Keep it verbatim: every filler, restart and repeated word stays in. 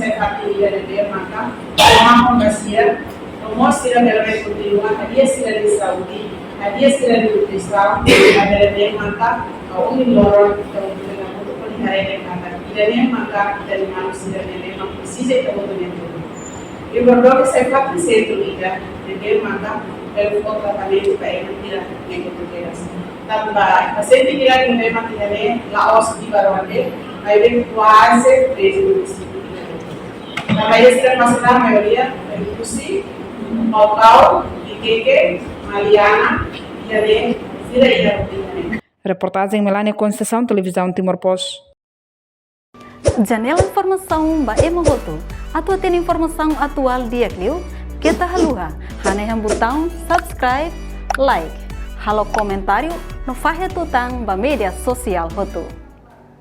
sai fatin ida ne'ebé maka, toma konta sira, no mós sira bele kontinua hadi'a sira-nia saúde, hadi'a sira-nia nutrisaun, hadi'a ne'ebé maka, ha'u-nia loron, entaun, ita-nia buat hodi haree de'it katak ida-ne'e maka ita-nia maluk sira ne'ebé maka presiza ita-boot nia ajuda. Riverdale sai fatin sentru ida ne'ebé maka bele fó tratamentu ba ema sira ne'ebé maka Tanba pasiente sira ne'ebé maka iha ne'e la'ós Riverdale, maibé kuaze treze munisípiu iha ne'e. Tanba iha sira fase la maioria, Oekusi, Baucau, Viqueque, Maliana, iha ne'e, sira iha rotina ne'e. Reportajen Melania Conceição, Televizaun Timor Post. Janela informasaun ba ema hotu. Atu hatene informasaun atuál di'ak liu, keta haluha hanehan butaun subscribe, like, halo komentáriu no fahe tutan ba média sosiál hotu.